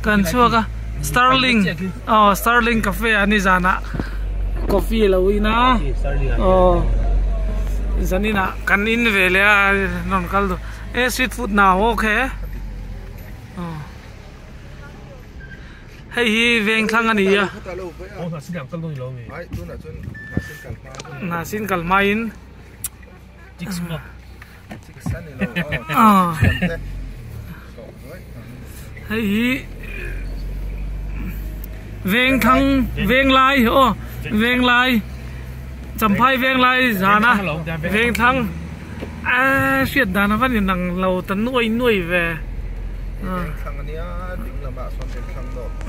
Kan chhuak a Starling aw Starling cafe ah nizanah coffee a lo in a aw zaninah kan in ve leh a rawn kal duh e street food hna haw khe aw hei hi vengthlang a ni a hnahsin kal hmain. Hei hi Vengthlang Venglai aw Venglai Champhai Venglai zana Vengthlang a hriat dan a va ni nang lo ta nuai nuai ve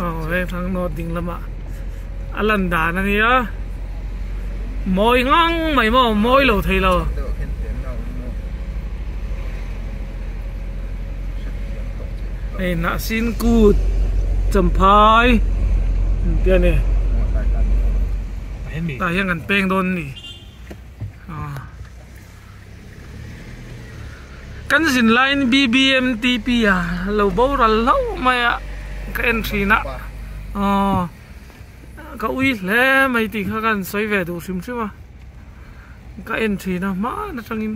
aw Vengthlang North ding lamah a lan dan a nia. Mawi ngang mai maw mawi lo thei lo. Hei Hnahsin kut Champhai an tia ni. Tah hian kan peng dawn a ni. Kan zin laiin BBMTP a lo boral hlauh mai a ka en thin a. Aw. Ka ui hle mai tih kha ka han sawi ve duh hrim hrim a, ka en thin a hman atangin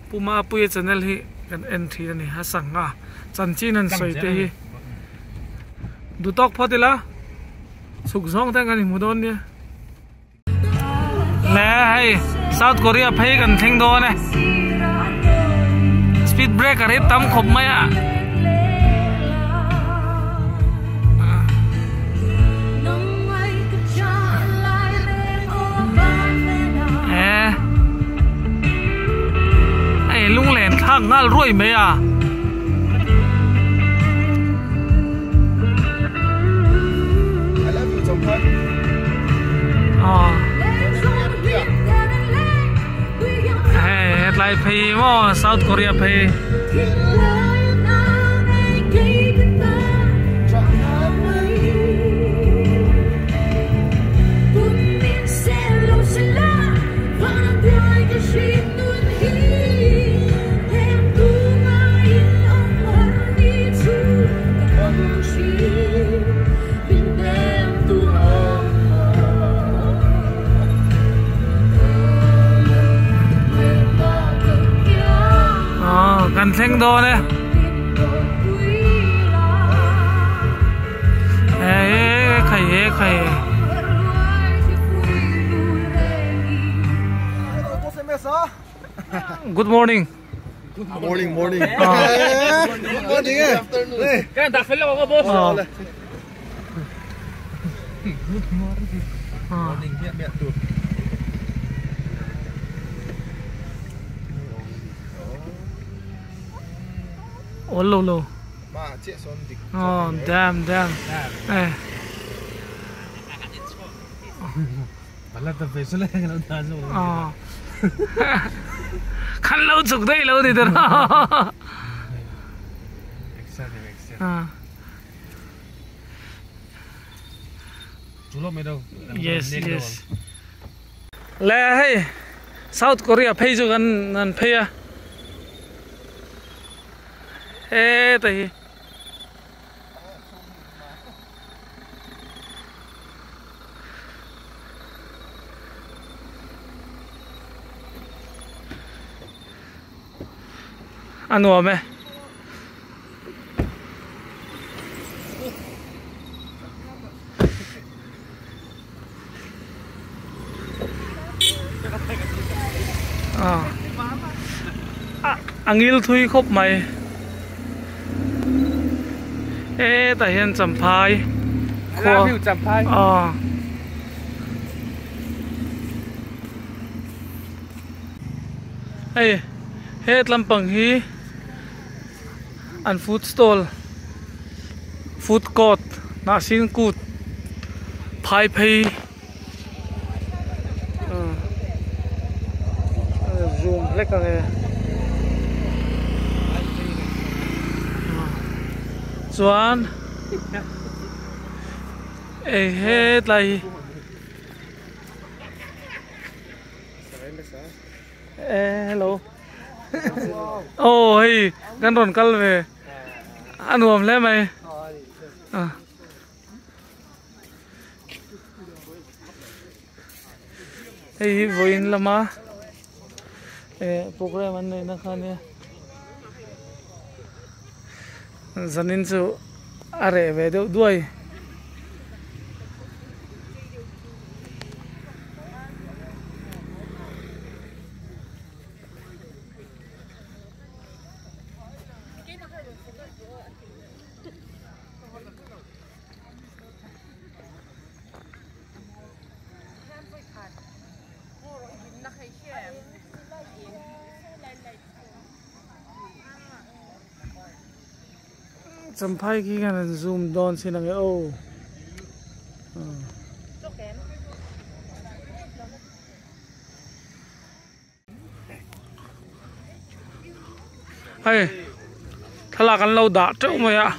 Pu Mapuia channel hi kan en thin a ni a sangha chanchin an sawi te hi duhtawk phawt ila chhuk zawng te kan inhmu dawn nia. Le hei South Korea phei kan thleng dawn e speed breaker hi tam khawp mai a e lunglen thlak nghal ruai mai a. Hetlai phei maw South Korea phei. Kan thleng dawn e e khai e khai Good morning. Good morning, morning. Good morning eh. Kan tak fel lo boss. Good morning. Morning miah miah tu. Oh lo lo. Ma chiah sawn dik. Oh damn damn. Eh. Khan lo chuk daih lo ni tawh Yes yes Le hei South Korea phei chu kan an phei a heta hi. A nuam e. A ngil thui khawp mai. Hetah hian Champhai khua aw hei het lampang hi an food stall food court hnahsin kut phai phei zoom hlek ang e chuan ei hetlai hi hello. Aw hei kan rawn kal ve a nuam hle mai hei hi vawiin lama eh program an neihna kha ania zanin chu a reh ve deuh duai. Champhai khi khan an zoom dawn sin ang e aw. Hei thlalak an lo dah teuh mai a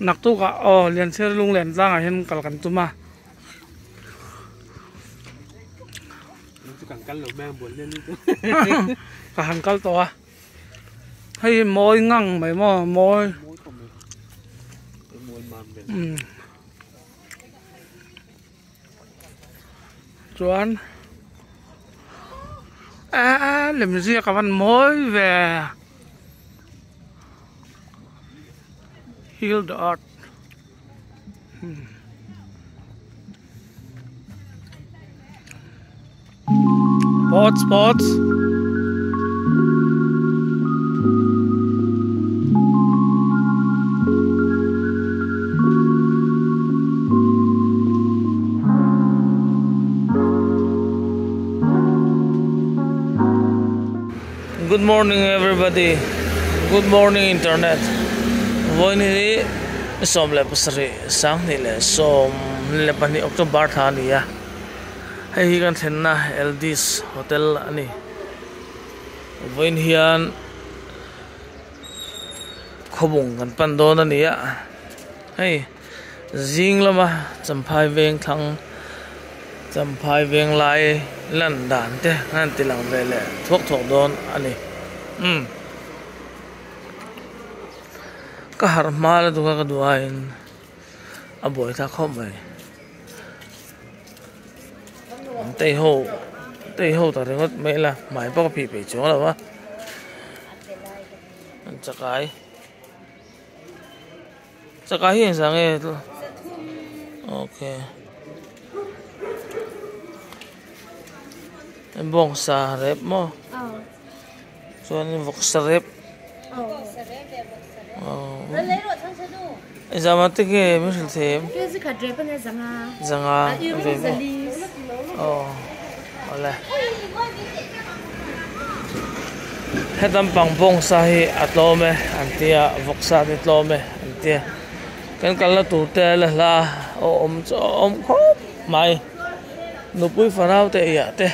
naktuk ah aw Lianchhiar lunglen tlangah hian kal kan tum a. Ka han kal tawh a hei hi mawi ngang mai maw mawi umm. Chuan eee lem ziak a van mawi ve heal the earth sports sports. Good morning everybody good morning internet vawiin hi 17 sanghnih leh 12 October thla a ni a hei hi kan thlenna Eldis hotel a ni vawiin hian khawbung kan pan dawn a ni a hei zing lama champhai veng thlang champhai veng lai lan dan te an ti lang ve leh thuak thuak dawn a ni umm ka harh hma lutuk a ka duh aiin a buai thlak khawp mai. Tei ho tei ho ta ringawt mai la hmai pawh ka phih peih chuang lo a chakai chakai hi engzah nge okay bawngsa rep maw chuan vawksa rep Engzah te nge min hrilh thei em? Zanga ve maw aw awle hetam pang bawngsa hi a tlawm e an tia vawksa te tlawm e an tia kan kalna tur te la hla a awm chu a awm khawp mai nupui fanau te eiah te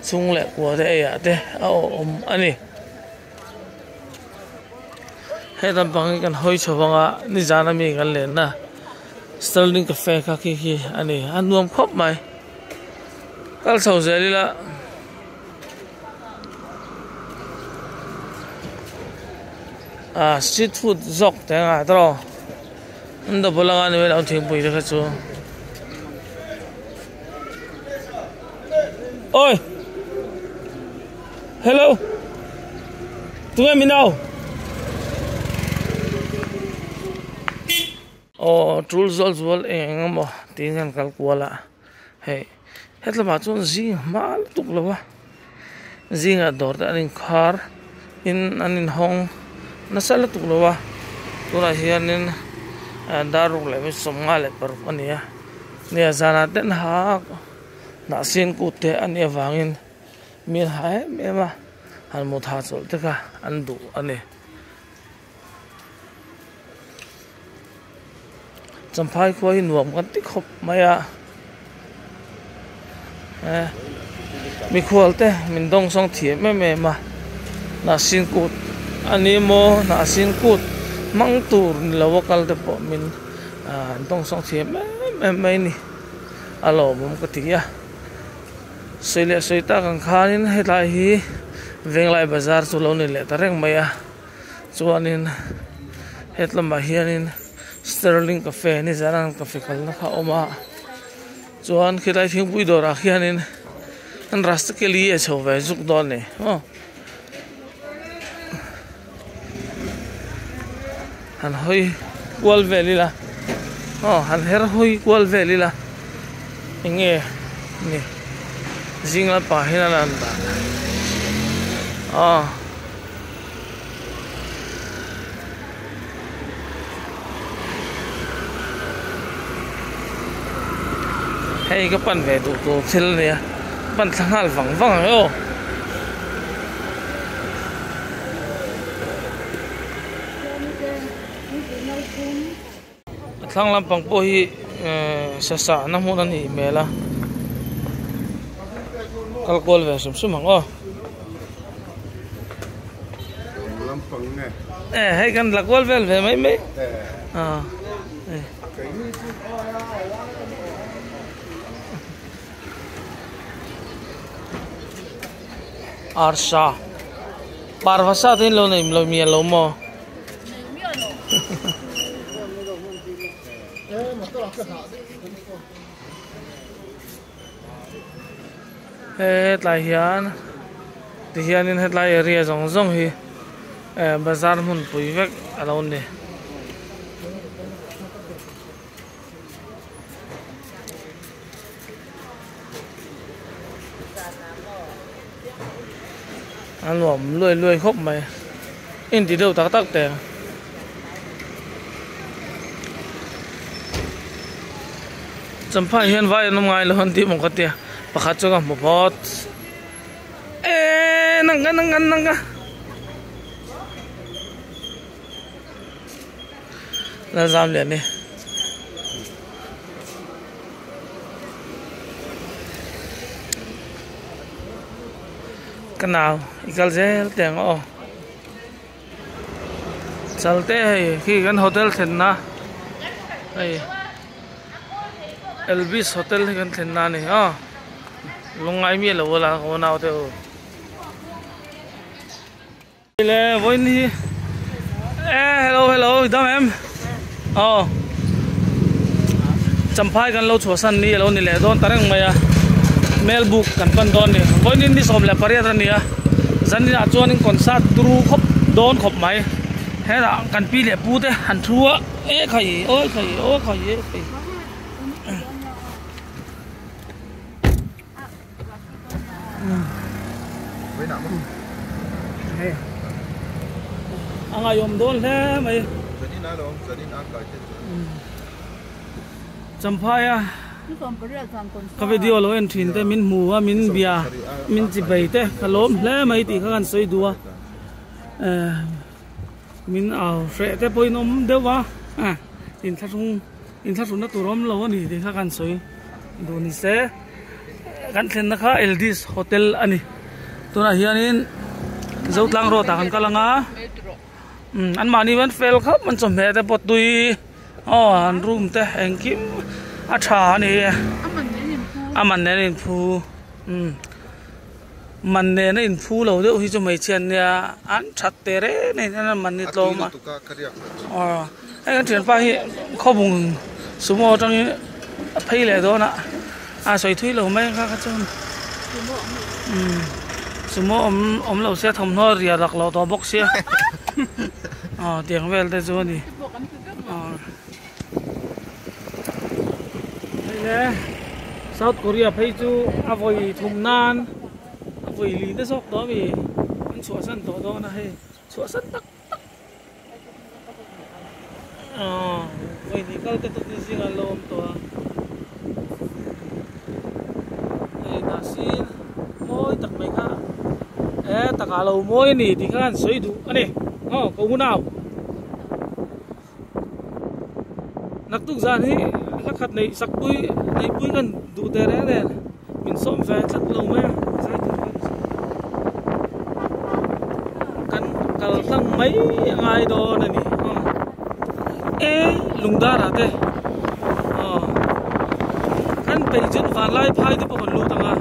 chhung leh kua te eiah te a awm a ni. He lampang hi kan hawi chho vang a nizan ami kan lenna sterling cafe kha khi khi a ni a nuam khawp mai kal chho zel ila ah street food zawk te anga tawh an double anga ni mai lo thingpui te kha chu oi. Hello tunge min au aw tul zual zual eng eng emaw tiin an kal kual a hei hetlamah chuan zing hma lutuk lo a zingah dawr te an inkhar in an inhawng nasa lutuk lo a tunah hianin dar ruk leh 56 a ni a nia zanah ten ha hnahsin kut te a nih avangin. Mi an ha em em a han mut ha chawlh te kha an duh a ni. Champhai khua hi nuam kan ti khawp mai a eh mikhual te min dawng sawng thiam em em a hnahsin kut a ni maw hnahsin kut hmang tur ni lo a kal te pawh min ah dawng sawng thiam em em mai a ni a lawmawm ka ti a. Sawi leh sawi tak ang khanin hetlai hi Venglai bazar chu lo ni leh ta reng mai a chuanin hetlamah hianin sterling cafe nizan an cafe kalna kha a awm a chuan khilai thingpui dawrah khianin an rasta keli a chho ve zuk dawn a ni aw. Han hawi kual vel ila aw han her hawi kual vel ila eng nge ni zing lampang hian a lan dan aw hei ka pan ve duh tur thil a nia pan thla nghal vang vang ang e aw. A thlang lampang pawh hi ehh sasa na hmun a nih hmel a kal kual ve hrim hrim ang aw eh hei kan la kual vel ve mai mai ah eh. Arsa parva sa te in lo nei lo mial lo maw hetlai hian tihianin hetlai area zawng zawng hi eh bazar hmunpui vek a lo ni. A nuam luai luai khawp mai inti deuh tak tak teh champhai hian vai an awm ngai lo an tih maw ka tia pakhat chu ka hmu phawt eee nang ka nang ka nang ka. La zam lian ni ka nau i kal zel teh ang aw chal te hei khi kan hotel thlenna hei Elvis hotel hi kan thlenna a ni aw lungngai miah lo la ka unau te u. Le vawiin hi e hello hello dam em aw champhai kan lo chhuahsan ni alo ni leh dawn ta reng mai a melbuk kan pan dawn ni vawiin ni 18 a ni a zaninah chuanin concert turu khawp dawn khawp mai hetah kan pi leh pu te han thu a e khai awi khai awi khai e khai. A ngaihawm dawn hle mai. Champhai a ka video lo en thin te min hmu a min bia min chi bei te ka lawm hle mai tih kha kan sawi duh a min au hreh te pawhin awm deuh a inthlahrung inthlahrunna tur awm lo a ni tih kha kan sawi duh ni se kan thlenna kha Eldis hotel a ni tunah hianin Zotlang road ah kan kal ang a umm anmahni hian fel khawp an chawhmeh te pawh tui aw an room te engkim a tha a ni a man nen a inphu umm man nen a inphu lo deuh hi chu hmeichhia an nia an that teh reng a ni an man hi tlawm a aw. Hei kan thianpa hi khawbung sumo atangin a phei leh dawn a a sawi thui lo mai kha kha chuan umm sumo awm awm lo sia thawmhnaw ria lak loh tawh bawk sia aw tiang vel te chu a ni aw hei le South Korea phei chu a vawi thum nan a vawi li te zawk tawh a mi an chhuahsan tawh dawn a hei chhuahsan tak. Aw vawi hnih kal te tawp ni zingah an lo awm tawh a hei hnahsin mawi tak mai kha e takah lo mawi a ni tih kha an sawi duh a ni aw ka unau naktuk zan hi hla khat neih sak pui neih pui kan duh teh reng nen min sawm ve tlat lo mai a zai tur khan kan kal tlang mai a ngai dawn a ni aw e lungdar ah te aw kan peih chuan vanlai phai te pawh kan lut ang a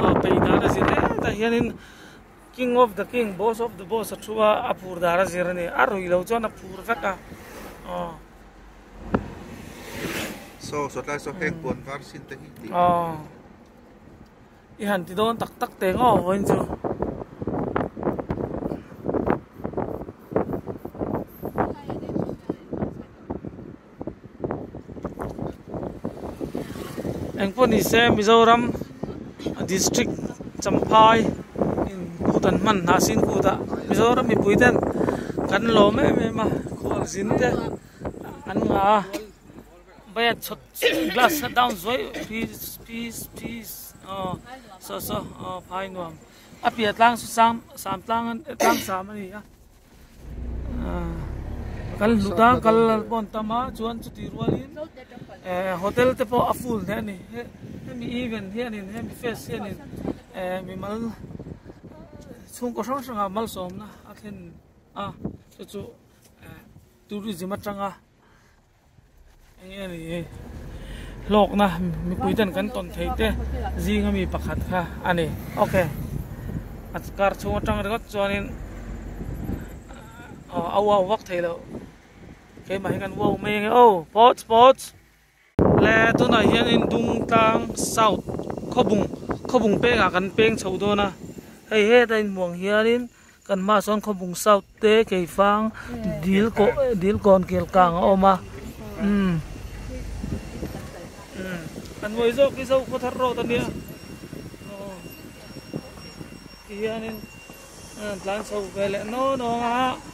aw peih dan a zir hetah hianin. King of the king, boss of the boss a thu a, a phur dar a zir a ni. A rui lo chuan a phur vek a. Aw. Saw sawtlai saw heng puan var sin te hi tih. Aw. I han ti dawn tak tak teh ngawh vawiin chu. Engpawh ni se Mizoram district Champhai in kut an hman hna sin kut ah Mizoram mipui ten kan lawm em em a khual zin te an ngah a Bayat chhawt glass a down zuai peace peace peace aw saw saw aw phai nuam a piah tlang chu sam sam tlang tlang sam a ni a. Kal hlut a kal pawn tam a chuan chuti rualin eh hotel te pawh a full hle a ni hemi event hianin hemi fest hianin eh mimal chhungkaw hrang hrangah malsawmna a thlen a chu chu eh tourism atanga eng nge ni hlawkna mipui ten kan tawn thei te zing ami pakhat kha a ni okay a car chhung atang ringawt chuanin aw a uau vak thei loh keimah hi kan uau mai ange aw sports sports le tunah hianin Dungtlang south khawbung khawbung pengah kan peng chho dawn a hei heta inhmuh ang hianin. Kan hmaah sawn khawbung south te keifang dil kawh dil kawn kel kang a awm a umm umm kan ngawi zawk hi zo khaw thar road a nia aw ti hianin an tlan chho ve leh naw naw a.